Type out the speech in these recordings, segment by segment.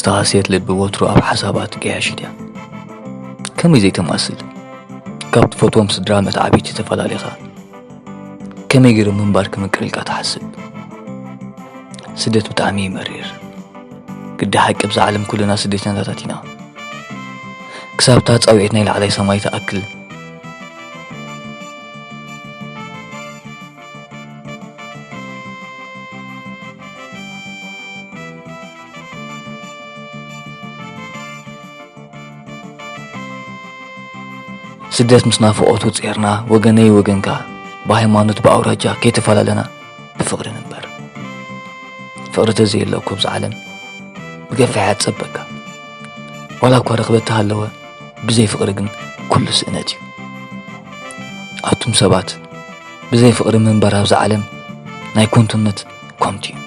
እታ ሃሴት ልቢ ወትሩ ኣብ ሓሳባት ገያሺት እያ። ከመይ ዘይተማስል? ካብ ትፈትዎም ስድራ መትዓቢቲ ተፈላሊኻ ከመይ ገይሩ ምንባር ክምቅር ኢልካ ትሓስብ? ስደት ብጣዕሚ እዩ መሪር። ግዲ ሓቂ ኣብዛ ዓለም ኩልና ስደተኛታት ኢና። ክሳብ እታ ጻውዒት ናይ ላዕላይ ሰማይ ትኣክል። ስደት ምስ ናፍቖቱ ጼርና፣ ወገነይ ወገንካ፣ ብሃይማኖት ብኣውራጃ ከይተፈላለና ብፍቕሪ ንንበር። ፍቕሪ ተዘየሎ እኮ ኣብዛ ዓለም ብገፊሕ እያ ትጸበካ። ዋላ እኳ ርኽበት ተሃለወ፣ ብዘይ ፍቕሪ ግን ኩሉ ስእነት እዩ። ኣቱም ሰባት፣ ብዘይ ፍቕሪ ምንባር ኣብዛ ዓለም ናይ ኮንቱነት ኮምቲ እዩ።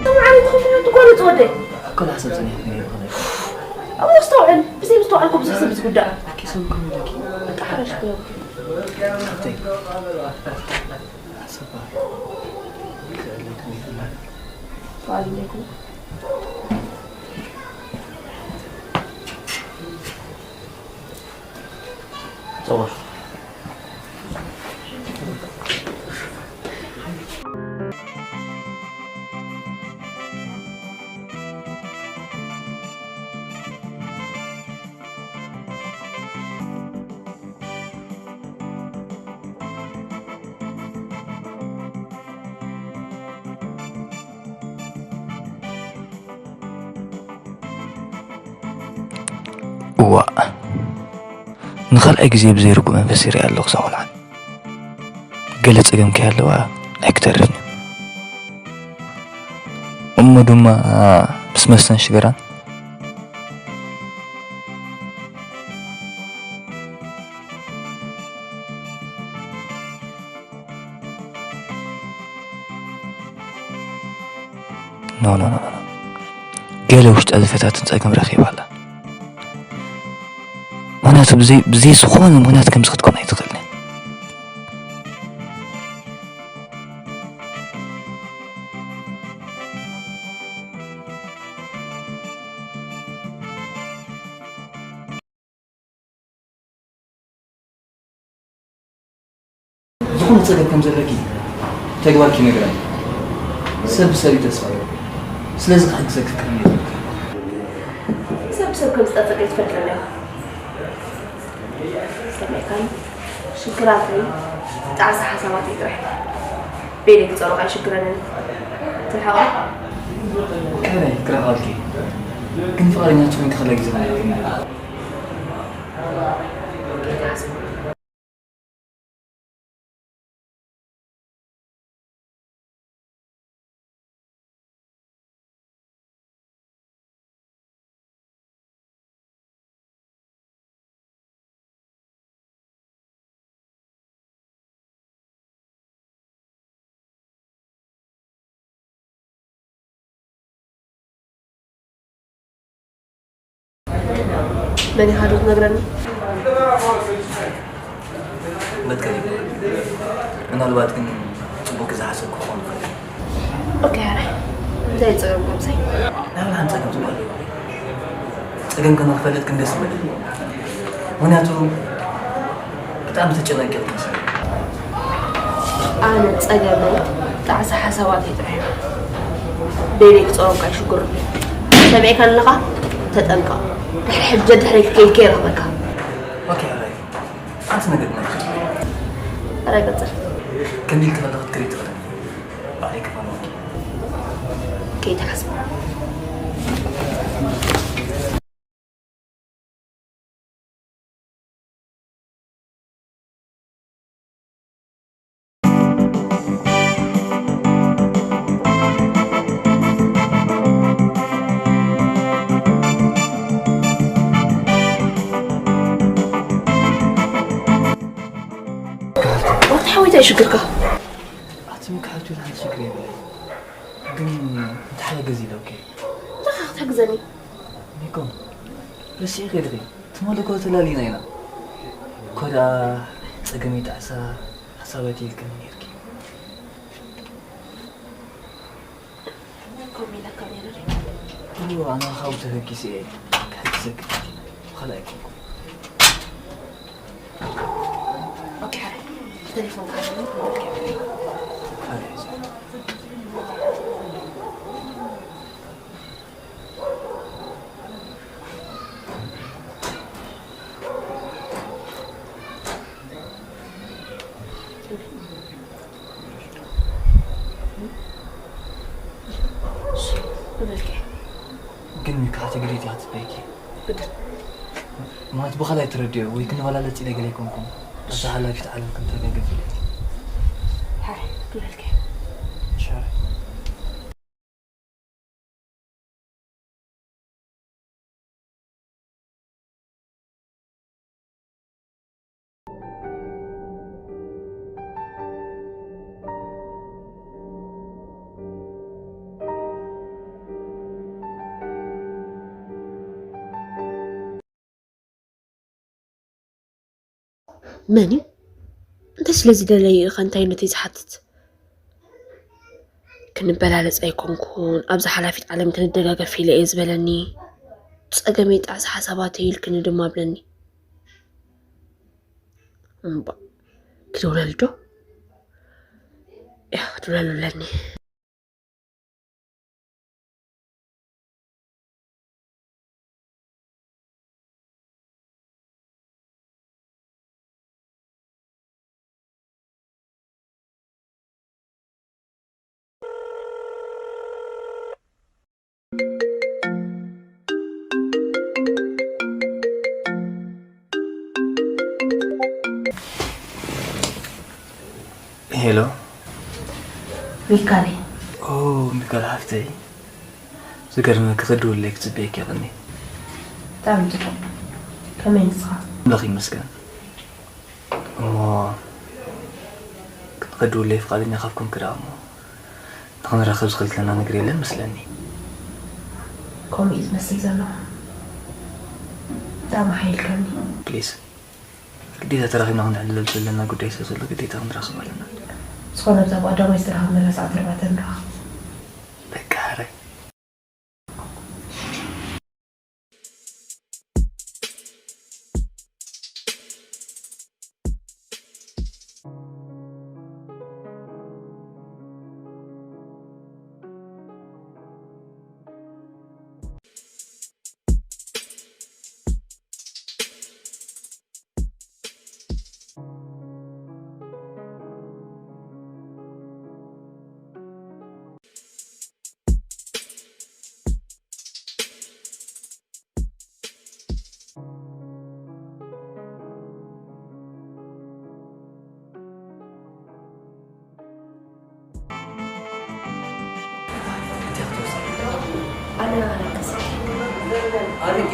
ሰምዓኒ፣ ትኽክል ትጓነጽ ወደይ። ኣብ ካልእ ሓሳብ ጸኒሕኩ ነይሩ ከመይ? ኣብ ኣስተውዕል፣ ብዘይ ምስትውዓል እኮ ብዙሕ ሰብ ዝጉዳእ። ኣኪ ሰም ከመይ ኢለኪ? ኣጣሓረሽ ክለብ። ሓፍተይ፣ ሓሳባ ክእለኩም ይኽእል። ዋዕለይኩም። ጸወር። እዋእ፣ ንኻልኣይ ግዜ ብዘይ ርጉእ መንፈስ ይሪኣ ኣለኹ እዛ ቆልዓ። ገለ ጸገም ከይሃለዋ ኣይክተርፍን እዩ። እሞ ድማ ምስ መስተን ሽገራን ኖ፣ ኖ፣ ኖ፣ ኖ። ገለ ውሽጣ ዝፈታትን ጸገም ረኺባ ኣላ። ምኽንያቱ ብዘይ፣ ብዘይ ዝኾነ ምኽንያት ከምዚ ክትኮን ኣይትኽእልን እያ። ዝኾነ ጸገም ከም ዘለኪ ተግባርኪ ይነግረኒ። ሰብ ብሰብ እዩ ተስፋ ይህብ። ስለዚ ክሕግዘኪ ፍቃደኛ ኣይኮንኩን። ሰብ ብሰብ ከም ዝጠፍእ ከይትፈልጥ ኣለኻ። ሰሚዕካኒ? ሽግራተይ ጣዕሳ ሓሳባተይ ጥራሕ። በይነይ ክጸርቕ ኣይሽግረንን። ትርሕቓ? ከመይ ክርሕቐልኪ? ግን ፍቓደኛ ትኾንኪ ከላ ግዜ ማለት እዩ። መን ኢኻ ዶ ትነግረኒ? መትከል ይበሃል። ምናልባት ግን ጽቡቕ ዝሓሰብኩ ክኸውን ይኽእል። ኦኬ፣ ኣረ። እንታይ ጸገም ጎብዘይ? ናይ ብርሃን ጸገም ዝበሃል የብለይን። ጸገም ከመይ ክፈልጥ ግን ደስ ይብል። ምኽንያቱ ብጣዕሚ ተጨናቂ እየ ዝመስል። ኣነ ጸገመይ ጣዕሳ ሓሳባተይ ጥራሕ እዩ። በይነይ ክጸረብካ ይሽግር። ሰሚዕካ ኣለኻ? ተጠንቀቕ። ድሕሪ ሕጂ ድሕሪ ከይከ ይረኽበካ። ኦኬ፣ ኣራይ። ሓንቲ ነገር ግን ኣይትፈልጥን። ኣረ ቀጽል። ከምዚ ኢልኪ ከለኺ ክትክሪ ትኽእሊ። ባዕለይ ክፋንወኪ። ከይትሓስብ። ሽግርካ? ኣቲ ምክሓቱ ሓንቲ ሽግር የብለይ። ግን እንተሓጋገዝ ኢለውኪ። እንታይ ክትሕግዘኒ? ኒኮ፣ ረሲዕኪ ዲኺ? ትማሊ እኮ ተላሊና ኢና። እኮ ደኣ ጸገመይ ጣዕሳ ሓሳባት ኢልክኒ ነይርኪ። ከምኡ ኢለካ ነይረ ድዩ? እዎ፣ ኣነ ካብኡ ተበጊሰ እየ ክሕግዘኪ። ብኻልእ ኣይኮንኩን። ኦኬ፣ ሓራይ። ብቴሌፎን ክሓተኒ ክመልከት። ሓራይ። እሺ፣ እብለልኪ። ግን ምክሓቲ ግዴታ ክትጽበይኪ። ግድን። ማለት ብኻልኣይ ትረድዮ ወይ ክንበላለጽ ኢለ ገለ ኣይኮንኩን። ኣብዛ ሓላፊት ዓለም ክንተጋገዝ ኢለ። ሓራይ፣ እብለልኪ። እሺ፣ ሓራይ። መን እዩ? እንታይ ስለ ዝደለየ እዩ ኸ እንታይ ነቲ ዝሓትት? ክንበላለጽ ኣይኮንኩን፣ ኣብዛ ሓላፊት ዓለም ክንደጋገፍ ኢለ እየ ዝበለኒ። ጸገመይ ጣዕሳ ሓሳባተይ ኢልክኒ ድማ ብለኒ። እምባ፣ ክድውለሉ ዶ? እያ፣ ክድውለሉ ብለኒ። ሄሎ። ሚካል። ኦ፣ ሚካል ሓፍተይ። ዝገርመኪ፣ ክድውለይ ክጽበየኪ ይኽእልኒ። ብጣዕሚ ጽቡቕ። ከመይ ንስኻ? ኣምላኽ ይመስገን። እሞ ክድውለይ ፍቓደኛ ካብ ኮንኪ ደኣ እሞ ንኽንራኸብ ዝኸልክለና ነገር የለን መስለኒ። ከምኡ እዩ ዝመስል ዘሎ። ብጣዕሚ ሓይልካኒ። ፕሊዝ፣ ግዴታ ተራኺብና ክንሕልለሉ ዘለና ጉዳይ ስለ ዘሎ ግዴታ ክንራኸብ ኣለና። ዝኾነ ኣብዛ ብቐዳማይ ዝተራኸብናላ ሰዓት ኣርባዕተ ንራኸብ። በቃ ሕራይ። ኣነ ኣረቂ። ኣረቂ?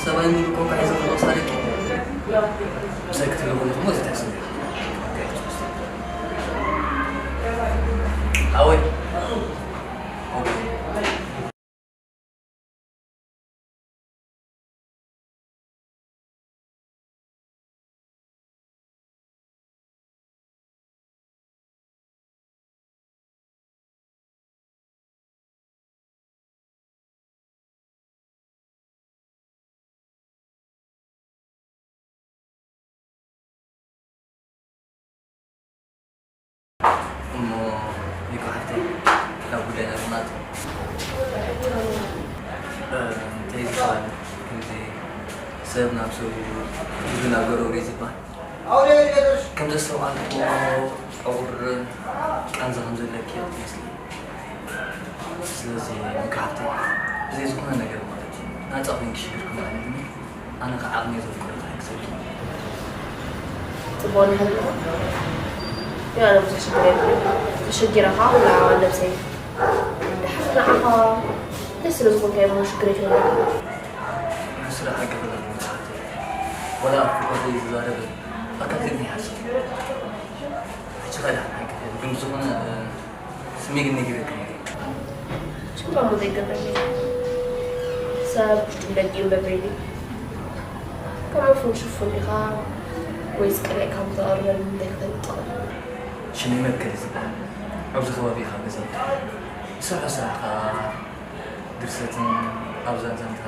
ሰብኣይ ሙሉ ኮካ ሒዘ ክልቕስ ኣረቂ? ምሳይ ክትህሉ ከለኹ እሞ እዚ ትሕስብ። ሓወይ። እሞ ኒኮ ሓፍተይ፣ ናብ ጉዳይና ንመጽእ። እ፣ እንታይ ዝበሃል፣ ከምዚ ሰብ ናብ ሰብ ይብሉ ናብ ጎረቤት ዝበሃል። ከም ዘስተውዓልኩዎ፣ ዕቑር ቃንዛ ከም ዘለኪ እያ ትመስሊ። ስለዚ ኒኮ ሓፍተይ፣ ብዘይ ዝኾነ ነገር ማለት እዩ፣ ናጻ ኮይንኪ ሽግርኪ ምዕልልኒ። ኣነ ከዓ ዓቕመይ ዘፍቅዶ ክሕግዘኪ። ጽቡቕ ንሕልኦ። ግን ኣነ ብዙሕ ሽግር የብለይን። ተሸጊረ ከዓ ኩላ ነብሰይ እንድሓር ንዓኻ ደስ ስለ ዝኾንካዮ እሞ ሽግር የብለይን። ንሱ ደኣ ሓቂ ክብለኒ መጽሓፍ። ወላ ኣብ ፍቕሪ ዘይተዛረበ ኣካል ግን ይሓስብ። ስኻ ደሓን ሓቂ ግን ዝኾነ ስሜ ግን ነጊረክን እየ። ሽምባሞ ዘይገብረኒ ሰብ ውሽጡ ደጊኡ በብሬኒ ከም ኣፉን ሽፉን ኢኻ ወይስ ቀሊዕካ ብዘቐርበኒ እንታይ ክፈልጥ ይኽእል? ሽመይ መብከል ዝበሃል ኣብዚ ከባቢ ኢኻ ገዛውቲ ዝሰርሖ ስራሕ ከዓ ድርሰትን ኣብዛን ዛንታ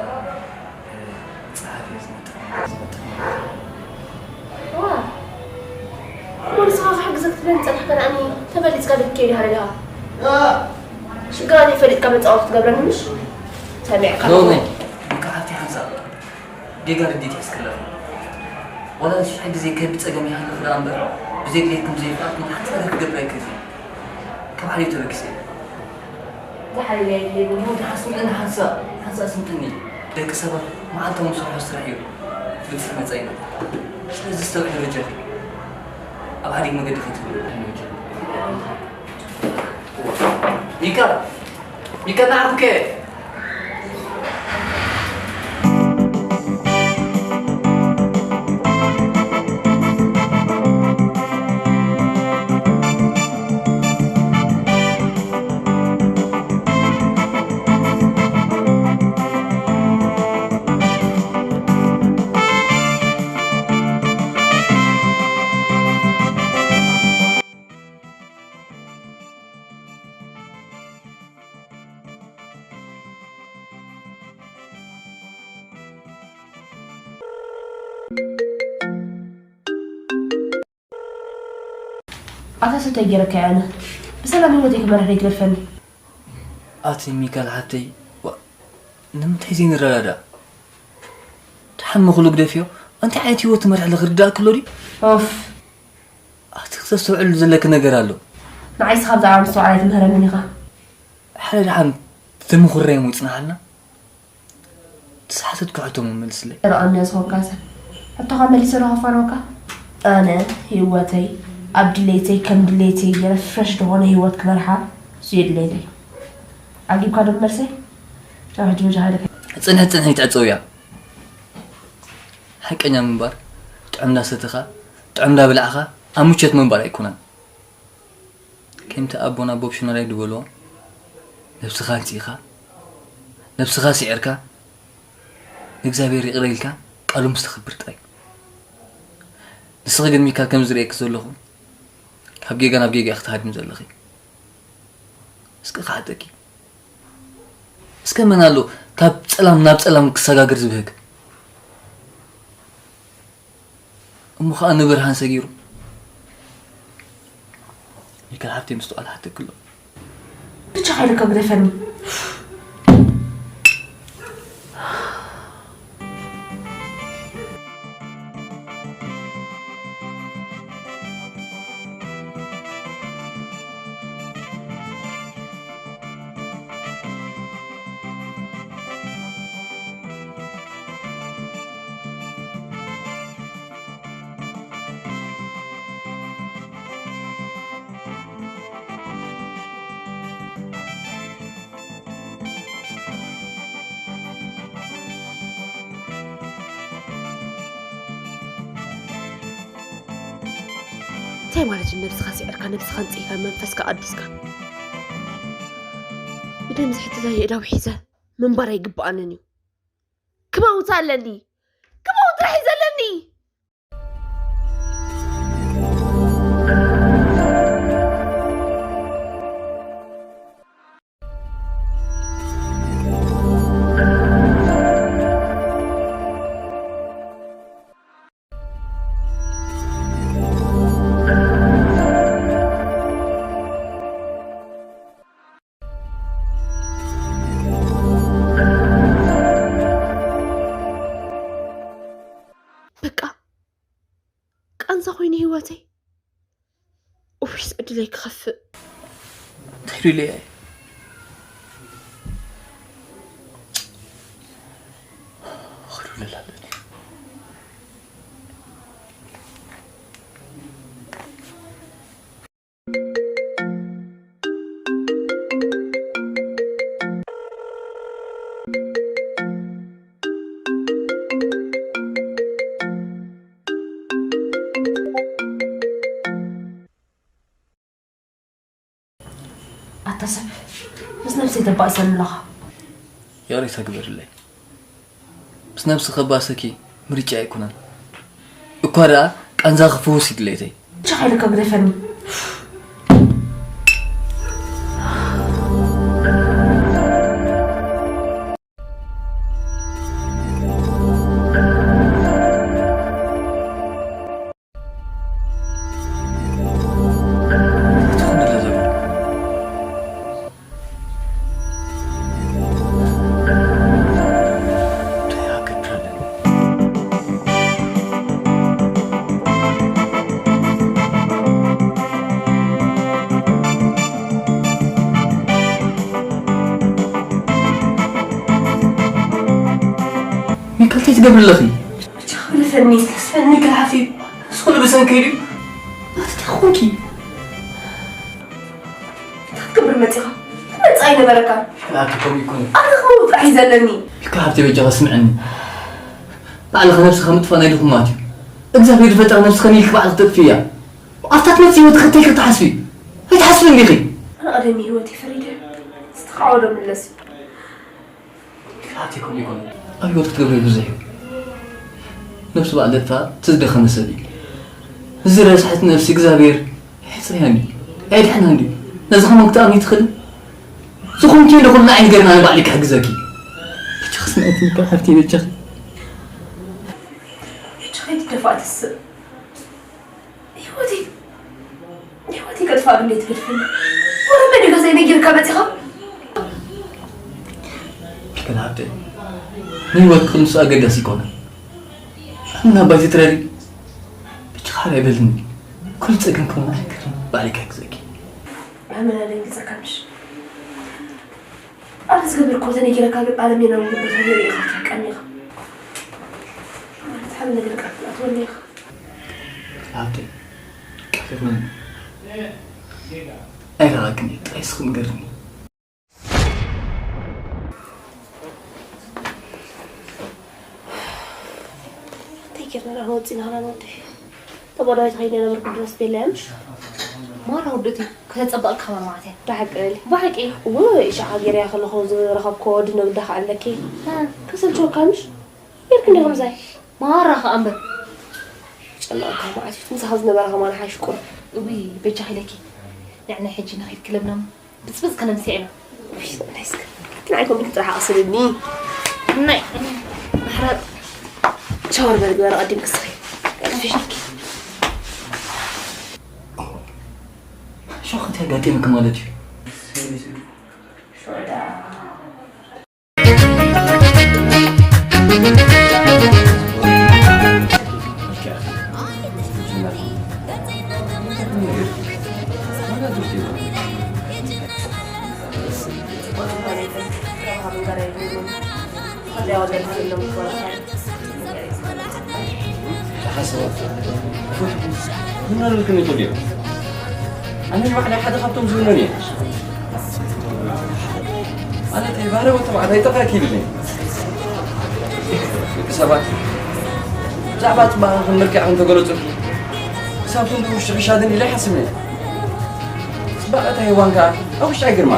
ጸሓፊ ዝመጥፍ ዝመጥፍ ዋ እሞ ንስኻ ክሕግዘክ ትብለኒ ጸኒሕካ ንኣኒ ተበሊጽካ ድክ ከይዲ ሃረድኻ ሽግራ ዘይፈሊጥካ መጻወቲ ትገብረኒ ምሽ ሰሚዕካ ሎሚ ብቃሓቲ ሓንሳብ ጌጋ ርዲት ይሕዝክለኹ ዋላ ሽሕ ግዜ ከቢ ጸገም ይሃልፍ ደኣ እምበር ብዘይ ድሌትኩም ዘይፍቓድኩም ሓንቲ ነገር ክገብር ኣይክእልን ካብ ሓልዮ ተበጊሰ እየ ዝሓልል ኣይድለይን እሞ ደሓን ስምዕኒ ሓንሳእ ሓንሳእ ስምዕኒ ደቂ ሰባት መዓልታዊ ንሰርሖ ስራሕ እዩ ብጽሕ መጻኢና ስለዚ ዝተብዕለ በጃኺ ኣብ ሓዲግ መገዲ ከይትህሉ በጃኺ ሚካ ሚካ ናዕኩከ ኣታ ሰብታይ ገይረካ ኣነ ብሰላም ህይወተይ ክመርሕ ዘይትገድፈኒ ኣቲ ሚካል ሓብተይ ዋ፣ ንምንታይ ዘይንረዳዳእ ድሓን ምኽሉ ግደፍዮ እንታይ ዓይነት ህይወት ትመርሕ ኣለኺ ርዳእ ክሎ ድዩ ኦፍ ኣቲ ክተስተውዕሉ ዘለኪ ነገር ኣሎ ንዓይስ ካብዚ ዓለም ምስትውዓል ኣይትምህረንን ኢኻ ሓደ ድሓን ተምኹረይ ሞ ይጽናሓልና ዝሓተትኩ ሕቶ መመልስለይ። ተጠቐምያ ዝኾንካ ሰብ ሕቶኻ መሊሰ ዶ ከፋነወካ? ኣነ ህይወተይ ኣብ ድሌተይ ከም ድሌተይ ገይረ ፍረሽ ዝኾነ ህይወት ክመርሓ እሱ እዩ ድሌተይ። ዓጊብካ ዶ መልሰይ? ቻው ሕጂ በጃኻ ኢለካ። ጽንሒ ጽንሒ ትዕጸው እያ። ሓቀኛ ምንባር ጥዑም እንዳሰተኻ ጥዑም እንዳበላዕኻ ኣብ ምቾት ምንባር ኣይኮነን። ከምቲ ኣቦና ቦብ ሽኖዳይ ዝበልዎ ነብስኻ ኣንጺእኻ ነብስኻ ስዒርካ ንእግዚኣብሔር ይቕረ ኢልካ ቃሉ ምስ ተኽብር ጥራይ። ንስኺ ግን ሚካል ከም ዝርእየኪ ዘለኹ ካብ ጌጋ ናብ ጌጋ ኢኺ ትሃድሚ ዘለኺ። እስኪ ክሓተኪ እስከ መን ኣሎ ካብ ጸላም ናብ ጸላም ክሰጋገር ዝብህግ? እሞ ኸኣ ንብርሃን ሰጊሩ ሚካል ሃብተይ ምስትውዓል ሓተኪ ኣሎ። ብቻ ሓይልካ ግደፈኒ። እንታይ ማለት እዩ ነብስኻ ስዒርካ ነብስኻ ኣንጺህካ መንፈስካ ቀዲስካ ብደም ዝሕትታ የእዳው ሒዘ ምንባር ኣይግብኣንን እዩ ክመውት ኣለኒ ክመውት ጥራሕ እዩ ዘለኒ በቃ ቃንዛ ኮይኑ ህይወተይ ኡፍስ ዕድለይ ክኸፍእ እንታይ ኢሉ ኢለ ተባእሰኒ ኣለኻ። ይቕሬታ ግበርለይ። ምስ ነብሲ ከባሰኪ ምርጫ ኣይኮነን። እኳ ደኣ ቃንዛኺ ፍውስ እዩ ድሌተይ። ቻኻ ኢልካ ግደፈኒ። ሚካል፣ እንታይ ትገብሪ ኣለኺ? ብቻ ክብሪ ሰኒ፣ ሰኒ ክልሓስ እዩ። እሱ ኩሉ ብሰንኪ ድዩ? ናቲ እንታይ ኾንኪ? እንታይ ክትገብር መፂኻ? መፃ ኣይነበረካን። ክልኣቲ ከምኡ ይኮነ። ኣነ ከምኡ ጥራሕ እዩ ዘለኒ። ሚካል ሃብተይ፣ በጃኻ ስምዕኒ። ባዕልኻ ነብስኻ ምጥፋእ ናይ ድኹማት እዩ። እግዚኣብሔር ዝፈጠረ ነብስኻ ኢልኪ ባዕልኺ ተጥፍእያ። ኣብታት ነብሲ ህይወትኺ እንታይ ክትሓስቢ? ኣይትሓስብን ዲኺ? ኣነ ቀደም ህይወት ይፈሪደ። ዝተኻወዶ ምለስ እዩ። ክልኣቲ ከምኡ ይኮነ። ኣብ ህይወት ክትገብሪ ብዙሕ እዩ። ነብሱ ባዕለታ ትዝደኸነ ሰብ እዩ። እዚ ረሳሕቲ ነብሲ እግዚኣብሔር ኣየጽርያን ድዩ? ኣየድሕናን ድዩ? ነዚ ከማን ክትኣምኒ ትኽእሊ? ዝኾንኪ እንዶ ኩልና ዓይነት ገርና ኣነ ባዕለይ ክሕግዘኪ። በጃኺ ስምዕትኒ ካብ ሓፍተይ በጃኺ። በጃኺ ትደፋእ ትስእ። ህይወተይ፣ ህይወተይ ከጥፋእ ድሌት ገድፍኒ። ወረ መን እዩ ገዛይ ነጊርካ መጺኻ? ልክን ሃብተይ፣ ንህይወትኪ ክንሱ ኣገዳሲ ይኮነ። ኣነ ናባይ ትትረሪ፣ በጃኻ ሓራ ይበልኒ። ኩሉ ጸገም ክውን ኣይከርን፣ ባዕለይ ክሕግዘኪ። ኣመና ደንግጸካ ምሽ? ኣነ ዝገብር እኮ ተነጊረካ ግን ኣለም የናዊ ጉበት ሪኢኻ ትሕቀኒ ኢኻ። ማለት ሓደ ነገር ቃል ትኣትወኒ ኢኻ። ሃብተይ፣ ቀፊፍኒ። ኣይረኣክን እየ፣ ጥራይ እስኺ ንገርኒ። እንታይ ጌርና ደኣ ወጺና ኸና ንወዲ? ተባዳዊት ኸይደ ነበርኩ ድረስ ቤላ እያ ምሽ? ማራ ውድእቲ ከተጸብቐልካ ከማን ማለት እያ። ብሓቂ በሊ። ብሓቂ? ውይ፣ ሻዓ ጌርያ ከለኹ ዝረኸብክዎ ወዲ ነግዳ ኸዓ ኣለኪ። እ። ከሰልችወካ ምሽ? ጌርክ እንዲኹም ዛይ። ማራ ኸኣ እምበር። ጨነቐካ መዓት እዩ። ምሳኻ ዝነበረ ኸማን ሓይሽ ቁሩብ። እውይ፣ በጃኺ ኢለኪ። ንዕና ሕጂ ንኺድ ክለብና እሞ ብጽብጽ ከነምስያ ኢና። ውይ፣ ሰብኣይ እስከ። ንዓይ ኮምቢት ጥራሕ ኣቕስልኒ። ናይ ምሕረት ሻወር በል ግበር ኣቐዲምኪ እስኺ። ቀልጥፊ። ሸኾት ያጋጢምክ ማለት እዩ። ተሓስባ። ምን ኣልክን ይኽእል እዩ። ኣነ ንባዕለይ ሓደ ካብቶም ዝውነን እየ። ማለት እዩ፣ ባህሪ ወዲ ተባዕታይ ጠቕረኪ ይብለኒ። ደቂ ሰባት ብዛዕባ ጽባቐኽን መልክዕኽን ተገለጹልኪ፣ ክሳብ ክንዲ ውሽጢ ክሻድን ኢለ ኣይሓስብን እየ። ጽባቐ እታ ሄዋን ከኣ ኣብ ውሽጢ ኣይግርማ።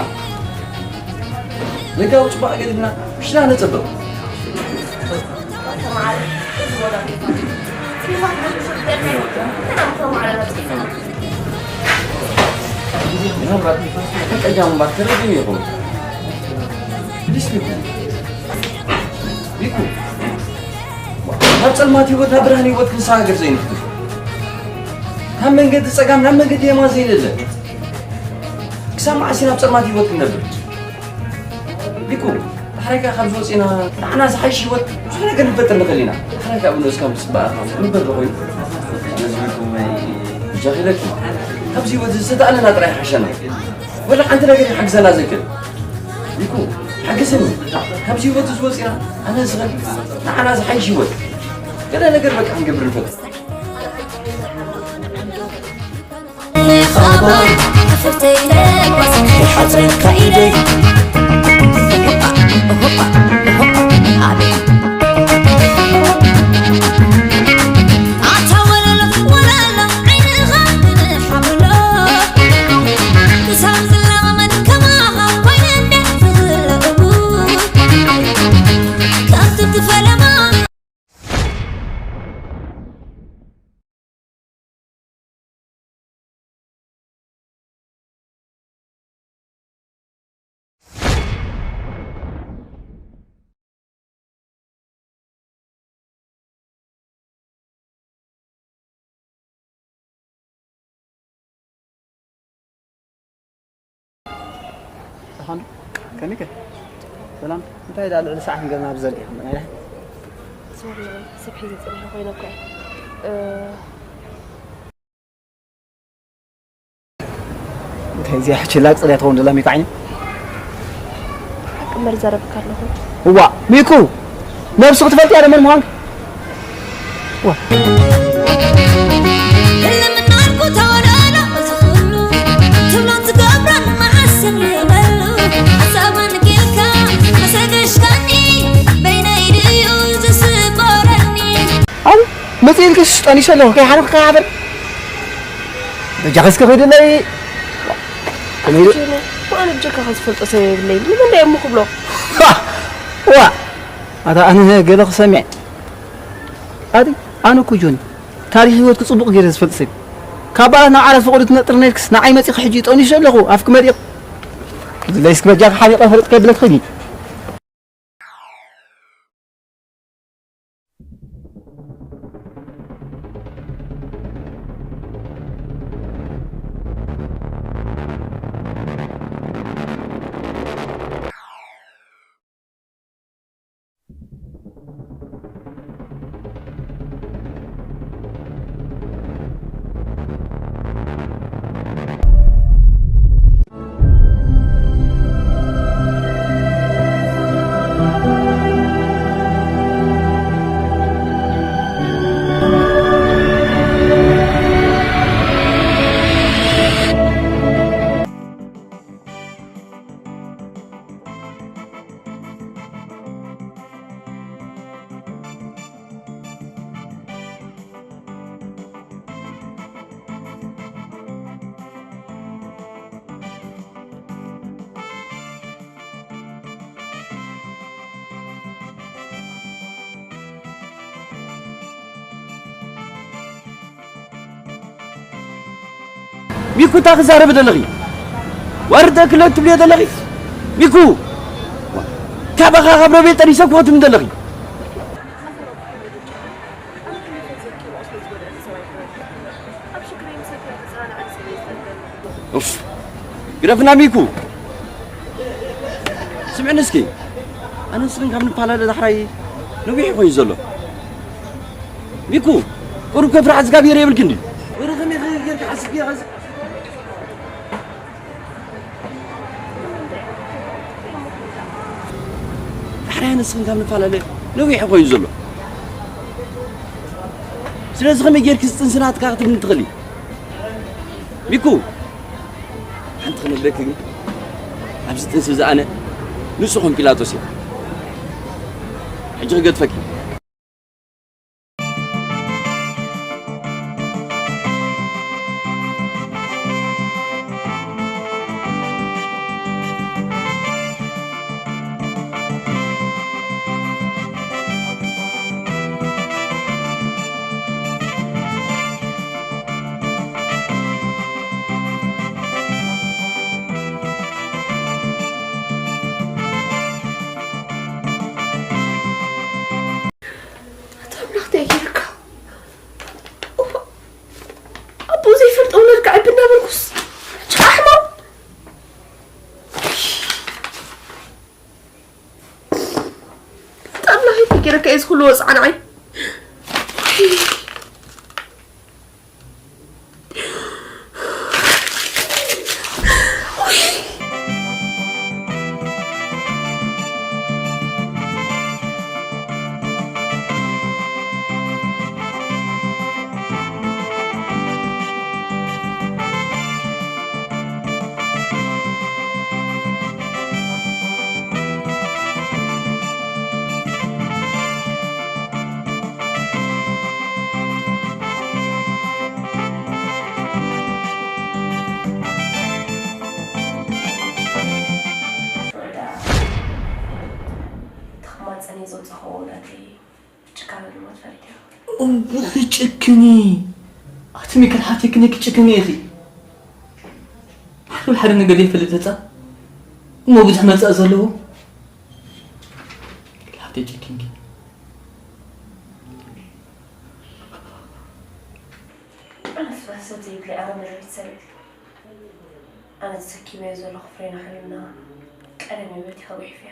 ደጋዊ ጽባቐ ገዲፍና ውሽጥና ነጸብቕ። ቀዳም እምበር ተረዲኡ ይኸውን። ፕሊስ ቢኩ። ቢኩ። ካብ ጸልማት ህይወት ናብ ብርሃን ህይወት ክንሰጋገር ዘይንኽእል። ካብ መንገዲ ጸጋም ናብ መንገዲ የማን ዘይንእለ። ክሳብ መዓስ ኢና ኣብ ጸልማት ህይወት ክንነብር? ቢኩ፣ ዳሕራይ ከኣ ካብዚ ወጺና ንዓና ዝሓይሽ ህይወት ብዙሕ ነገር ክንፈጥር ንኽእል ኢና። ዳሕራይ ከኣ ብነብስካ ምስ ጽባቐኻ ክንበር ዶ ኮይኑ? ነዚ ቢኩ ማይ ብጃኺ ኢለኪ። ካብዚ ህይወት እዚ ዝተኣለና ጥራይ ይሓሸና። ወላ ሓንቲ ነገር ይሓግዘና ዘይክእል። ቢኩ፣ ሓግዝኒ። ካብዚ ህይወት እዚ ወጺና ኣነ ዝኽእል ንዓና ዝሓይሽ ህይወት። ገለ ነገር በቃ ክንገብር ንፈትን። ኻባ ክፍተይ ለባስ ከይሓፅረካ ኢደይ። ኣቤት። ኣታ ወለሎ ወለሎ ዓይንኻ ብንሓብሎ ክሳብ ዝለቕመን ከማኻ ኮይነ እንደ ፍቕሪ ከመይ ከ? ሰላም። እንታይ ደኣ ልዕሊ ሰዓት ንገርና ብዘርኢ ኢኹም ናይ ደሓን? ሶሪ፣ ሰብ ሒዘ ጸኒሐ ኮይነ እኮ እየ። እ፣ እንታይ እዚኣ ሕችላ ጽርያ ትኸውን ዘላ ሚኩ ዓይኒ? ሓቂ እምበር ይዛረበካ ኣለኹ። እዋ ሚኩ፣ ነብሱ ክትፈልጥ እያ መን ምዃንክ? እዋ ህልምናልኩ ተወለሎ እዚ ኩሉ ትብሎን ትገብሮን መዓስን ይበሉ ሓሳባ ንጌልካ መሰገሽካኒ በይነይ ድዩ ዝስበረኒ ኣብ መጽእ ኢልክስ ጠኒሰ ኣለኹ ከይሓንኹ ከይሓበር በጃኸ እስከ ከይደለይ ከመይ ኢሉ ጆኒ፣ ኣነ ብጀካኻ ዝፈልጦ ሰብ የብለይን። ንምንታይ እሞ ክብሎ? ዋ ኣታ ኣነ ገለ ክሰምዕ ኣቲ ኣነ እኮ ጆኒ ታሪክ ህይወትኩ ጽቡቕ ገይረ ዝፈልጥ ሰብ ካብ በዓላት ናብ ዓራት ፈቐዱ ትነጥር ነርክስ ንዓይ መጺኹ ሕጂ ጠኒሱ ኣለኹ ኣፍኪ መዲቕ ዝለይስክ በጃ ሓሪቐ ፈለጥ ከብለ ትኽእል ሚኩ እንታይ ክዛረቢ ዘለኺ? ዋርደ ክለ ትብልዮ ዘለኺ? ሚኩ ካባኻ ካብ ሮቤል ጠኒሰ ክወትም ዘለኺ? ኡፍ ግደፍና ሚኩ። ስምዕኒ እስኪ ኣነ ንስኽን ካብ ንፈላለ ዳሕራይ ነዊሕ ኮይኑ ዘሎ ሚኩ ቁሩብ ከፍርሓ እግዚኣብሔር የብልክን ድዩ? ወረ ከመይ ኸ ጌርካ ሓስብ ጌርካ ዳሕራይ ኣነ ንስኽን ካብ ንፈላለ ነዊሕ ኮይኑ ዘሎ ስለዚ ከመይ ጌርኪ ዝጥንሲ ናትካ ክትብልኒ ትኽእሊ? ሚኩ ሓንቲ ክነግረኪ ግን ኣብዚ ጥንሲ እዚ ኣነ ንጹህ ከም ጲላጦስ እየ ሕጂ ክገድፈኪ ኣታ ኣምላኽ እንታይ ገይሩካ? እዋ፣ ኣቦ ዘይፈልጦ ወለድካ ዕብ እናበልኩስ ሕጂ ከዓ ሕማም። ኣታ ኣምላኽ እንታይ ገይረካ እዩ እዚ ኩሉ ወፅዓ ንዓይ? ተኸማፀነ ዘውፃኸዎ ናተይ ጭካነ ድማ ትፈልጥ ኢኻ። እውይ ጨክኒ ኣቲ ሚካል ሓፍተይ ክነኪ ጨክኒ ኢኺ ሓደ ሓደ ነገር ዘይፈልጥ ህፃን እሞ ብዙሕ መፃእ ዘለዎ ሓፍተይ ጨኪንኪ ኣነስ ሰብ ዘይብለይ ኣረመናዊት ሰብ እየ ኣነ ተሰኪመዮ ዘለኹ ፍሬና ሕልና ቀደም በቲኻ ጉሒፍያ።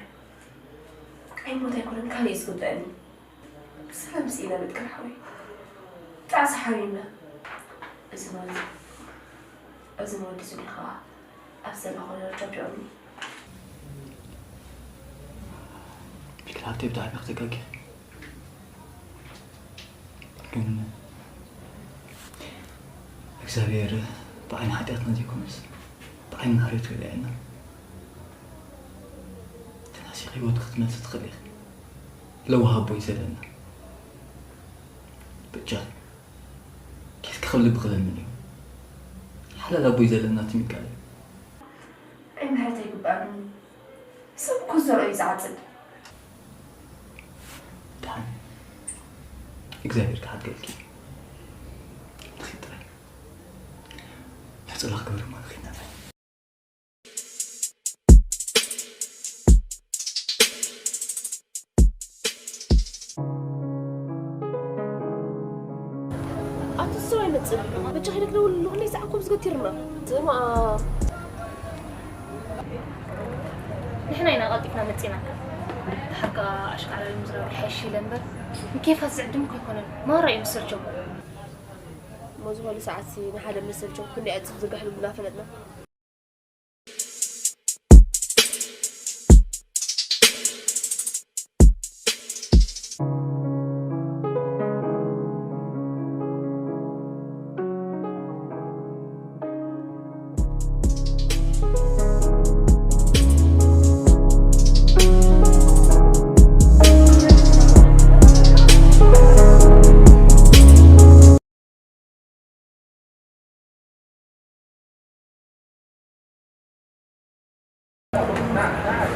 ኣይሞት ኣይኮነን ካልእ እዩ ዝግበአኒ። ብሰላም ስኢና መጥቅር ሓወይ። ጣዕሳ ሓሚምና። እዚ ማለት እዚ መወዲ ዝኒ ኸዓ ኣብ ዘለኾ ደረጃ ቢዖኒ። ሚክል ሃብተይ ብጣዕሚ ክትጋጊ። ግን እግዚኣብሔር ብዓይኒ ሓጢኣትና ዘይኮነስ ብዓይኒ ምሕረቱ ይርኣየና። ተናሲኺ ህይወት ክትመልሲ ትኽእል ኢኺ። ለዋህ ኣቦ እዩ ዘለና። ብቻ ኬፍ ክኽብል ብኽለምን እዩ። ሓላል ኣቦ እዩ ዘለና እቲ ሚካኤል። ኣይ ምሕረት ኣይግባእን። ሰብ እኮ ዘርኦ እዩ ዝዓጽድ። ደሓን እግዚኣብሔር ክሓግዘኪ። ንኺድ ጥራይ። ነጸላ ክገብር እሞ ንኺድ ናብራ። ኣቲ ሰብ ኣይመጽእ። በጃ ኸይደ ክደውል ኣለኹ። ክንደይ ሰዓት ኮም ዝገቲርና? ስማ። ንሕና ኢና ቀልጢፍና መጺና። ድሓር ከኣ ኣሽቃላሊ ምዝራብ ይሓይሽ ኢለ እምበር፣ ንኬፋት ዝዕድም እኮ ኣይኮነን። ማራ እዩ መሰልቸው። እሞ ዝኾነ ሰዓትሲ ንሓደ መሰልቸው ክንደይ ዕጽፍ ዝገሕሉ እናፈለጥና።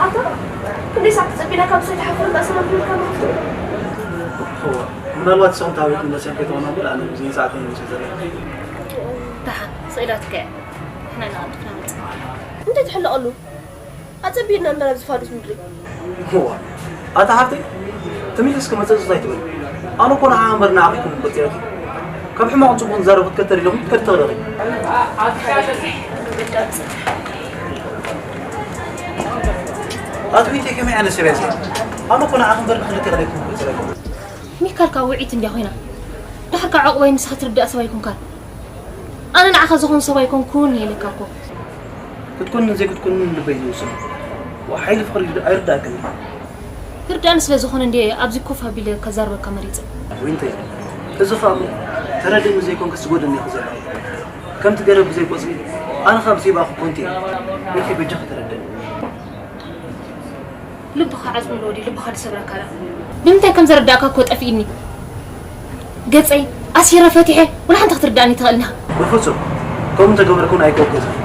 ኣታ ክንደይ ሰዓት ተጸቢና ካብ ሰይት ሓፍር እዛ ሰላም ክንብል ካብ መኽቱ? እዋ፣ ምናልባት ሰው ታቤት መሰል ከተሆነ ብል ኣነ ብዙ ሰዓት ነው የሚሰጠኝ። ደሓን፣ ስኢላትከ? ንሕና ኢና ቀልጢፍና መጽና። እንታይ ትሕለቐሉ? ኣጸቢቕና እምበር ኣብዚ ፋዱስ ምድሪ። እዋ፣ ኣታ ሓፍተይ፣ ተመሊስኪ መጸጽ እንታይ ትብል? ኣነ እኮ ንዓ እምበር ንዓኺ ከም ቆጺረኪ። ካብ ሕማቕ ጽቡቕ ንዛረብ ክትከተል ኢለኹም ክትከድ ተኽለኺ። ኣትዊተይ ከመይ ዓይነት ሰብ እያ እዚኣ? ኣነ እኮ ንዓኺ እምበር ንኽልተ ኢለኩም ቆጺረኪ። ሚካል ካብ ውዒት እንድያ ኮይና። ድሓር ካብ ዕቑበይ ንስኻ ትርዳእ ሰብ ኣይኮንካን። ኣነ ንዓኻ ዝኾን ሰብ ኣይኮንኩን እየ ኢለካ እኮ። ክትኮንን ዘይክትኮንን ልበይ ዝውስን። ሓይሊ ፍቕሪ ኣይርዳእክን። ይርዳእኒ ስለ ዝኾነ እንድየ ኣብዚ ኮፍ ኣቢለ ከዛርበካ መሪጸ። ዊንተይ፣ እዚ ኸኣ እሞ ተረድእኒ ዘይኮንክስ ትጎድእኒ ኢኺ ዘለኺ። ከምቲ ገረብ ብዘይ ቆጽሊ፣ ኣነ ኸኣ ብዘይ ብኣኺ ኮንቲ እየ። ዊንተይ፣ በጃኺ ተረድእኒ። ልብኻ ዓጽምሉ ወዲ፣ ልብኻ ዝሰብረካ ደኣ። ንምንታይ ከም ዘረዳእካ እኮ ጠፊእኒ። ገጸይ ኣሲረ ፈቲሐ፣ ወላ ሓንቲ ክትርዳእኒ ትኽእልና። በፍጹም። ከምኡ እንተገበርኩ እውን ኣይክወገዝን።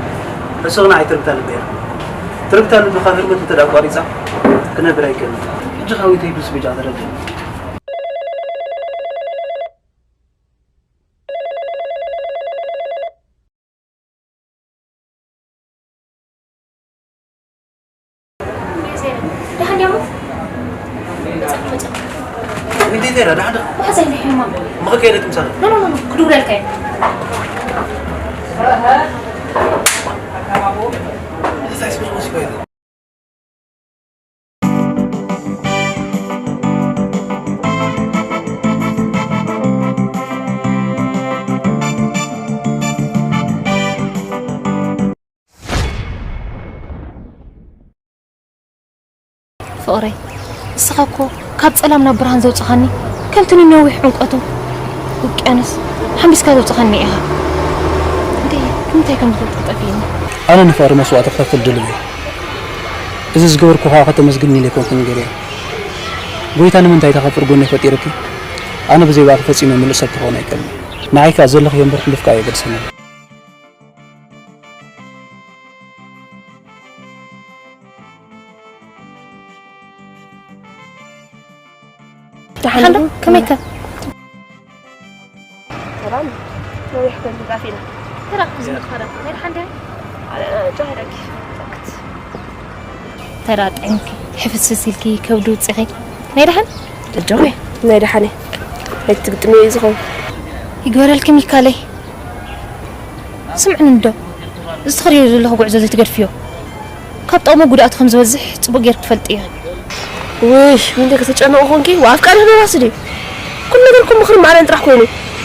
ሕስኽና ኣይትርብታ ልበይ ኢኻ። ትርብታ ልቢ ካብ ህርመት እንተ ደኣ ኣቋሪጻ፣ ክነብር ኣይክእልን። ሕጂ ኻብ ዊንተይ ብስ በጃ ተረድእኒ። ደሓን ድያሞ? መጻ፣ መጻ። እንዴት ሄዳ? ደሓን ዶ? ዋሕዛ ኢለ ሕማም። ምኽከይደ ትምሳሌ? ኖ፣ ኖ፣ ኖ፣ ኖ፣ ክድውለልካ እየ። እንታይ ስለ ዝኾንሲ ኮይነ? ፍቕረይ፣ ንስኻ እኮ ካብ ጸላም ናብ ብርሃን ዘውጽኻኒ፣ ከምቲ ንነዊሕ ዕምቆቱ ውቅያኖስ ሓምቢስካ ዘውጽኻኒ ኢኻ። እንዴ፣ ንምንታይ ከም ዝፈልጥ ጠፊእኒ። ኣነ ንፍቕሪ መስዋእቲ ክኸፍል ድሉው እየ። እዚ ዝገበርኩ ከኣ ከተመስግንኒ ኢለ ኣይኮንኩን ገይረዮ። ጎይታ ንምንታይ ኢኻ ፍቕሪ ጎነይ ፈጢርኪ? ኣነ ብዘይ ብኣኺ ፈጺመ ምሉእ ሰብ ክኸውን ኣይክእልን። ንዓይ ከኣ ዘለኽዮ እምበር ሕሉፍካ ኣየገድሰንን። ደሓን ደሓን ዶ? ዶ? ከመይ ከ? ሰላም። ነዊሕ ከም ዝጣፍ ኢና። ተራ ዝምትኸዳ። ናይ ደሓን ድያ? ኣነ ጨው ሄደኪ። ሰክት። ተራ ጥዕምኪ፣ ሕፍስፍስ ኢልኪ፣ ከብዲ ውፂኺ። ናይ ደሓን? እጆኺ፣ ናይ ደሓን እየ። ኣይትግጥሚ እዩ ዝኸውን። ይግበረልኪ ሚካለይ። ስምዕኒ እንዶ፣ እዚ ትኸድዮ ዘለኹ ጉዕዞ ዘይትገድፍዮ። ካብ ጥቕሙ ጉድኣቱ ከም ዝበዝሕ ጽቡቕ ጌርኪ ትፈልጢ ኢኺ። ውይ፣ ዊንታ፣ ከተጨነቑ ኾንኪ? ዋ፣ ኣፍቃሪ ክነባሲ ድዩ? ኩሉ ነገር እኮ ምኽሪ ማዕዳን ጥራሕ ኮይኑ።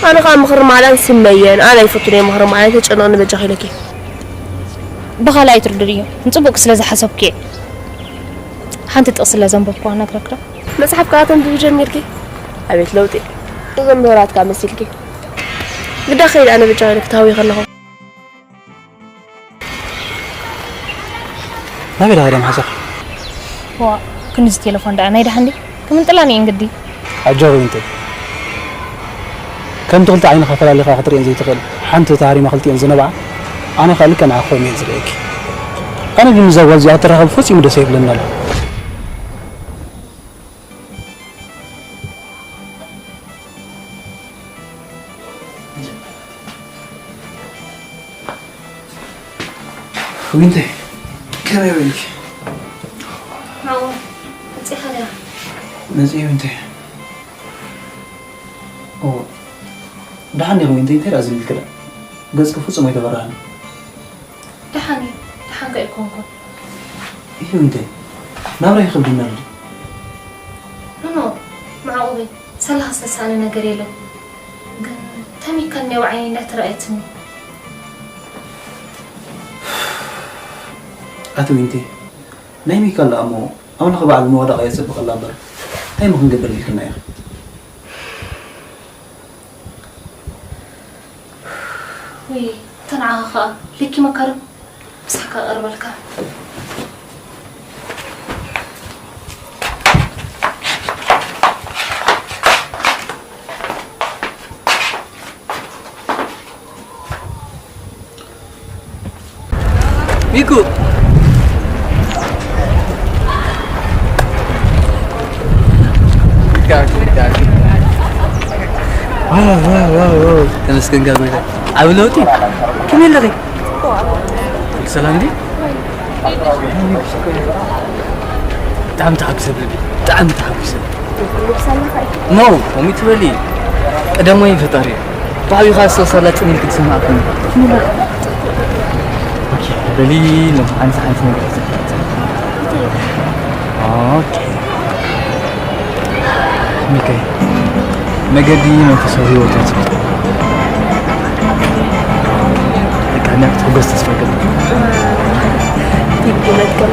ኣነ ኸኣ ምኽሪ ማዕዳን ስመየን። ኣነ ኣይፈቱን እየ ምኽሪ ማዕዳን፣ ተጨነቕኒ በጃኺ ኢለኪ። ብኻልእ ኣይትርድእዮ። ንጽቡቕ ስለ ዝሓሰብኩ እየ። ሓንቲ ጥቕሲ ስለ ዘንበብኩዋ ነግረክዶ? መጽሓፍ ከኣ ተንብቢ ጀሚርኪ? ኣቤት ለውጢ። እዞም ምሁራት ከኣ መሲልኪ። ግዳ ከይድ ኣነ በጃኺ ኢለኪ ተሃዊኸ ኣለኹ። ናበይ ደኣ ደም ሓሰር? ዋ፣ ክንዚ ቴሌፎን ደኣ ናይ ደሓን ድዩ? ክምንጥላን እየን ግዲ። ኣጆኺ ዊንተይ። ከምቲ ክልተ ዓይንኻ ፈላሊኻ ክትርእየን ዘይትኽእል፣ ሓንቲ ተሃሪማ ክልቲኤን ዝነብዓ፣ ኣነ ከኣ ልክዕ ንዓኺ ኮይኑ እየ ዝርእየኪ። ኣነ ግን ምስዛ ጓል እዚኣ ክትራኸቢ ፈጺሙ ደስ ኣይብለኒ ኣሎ። ዊንተይ፣ ከመይ ውዒልኪ? ሓው፣ መጺኻ ዲኻ? መጺኤ ዊንተይ። ኦ፣ ደሓን ዲኺ ዊንተይ? እንታይ ደኣ ዝብልኪ ደኣ? ገጽኪ ፍጹም ኣይተበራህን። ደሓን እዩ፣ ደሓን ከ ኣይኮንኩን። እዩ ዊንተይ፣ ናብራ ይኸብደኒ ኣሎ። ኖኖ፣ መዓቑበይ፣ ሳላኻ ዝተሳእነ ነገር የለን። ግን ተሚካን ናይ ዓይነይ እንዳተራእየትኒ። ኣቲ ዊንተይ፣ ናይ ሚካል ደኣ እሞ ኣምላኽ ባዕሉ መወዳእታ የጸብቐላ እምበር፣ እንታይ እሞ ክንገብር ኢልክና ኢኺ? ውይ፣ እታ ንዓኻ ኸኣ ልኪ መካርም ምሳሕካ ቀርበልካ። ሚኩ። ተመስገን ጋር መይታ። ዓቢ ለውጢ? ከመይ ኣለኺ? ኩሉ ሰላም ድዩ? ብጣዕሚ ተሓጒሰ ብልቢ። ብጣዕሚ ተሓጒሰ። ኖ፣ ከምኡ ትበሊ። ቀዳማይ ፈጣሪ እዩ። ብዓቢኻ ዝተወሰላ ጽምኢልኪ ዝሰማዕኩ። ኦኬ፣ በሊ፣ ሎም ሓንቲ ሓንቲ ነገር ተፈጠረ። ኦኬ። ሚካኤል፣ መገዲ መንፈሳዊ ህይወት እዩ። በቃ፣ እና ክትሕጎስ ተስፋ እገብር። ትግነት ገለ።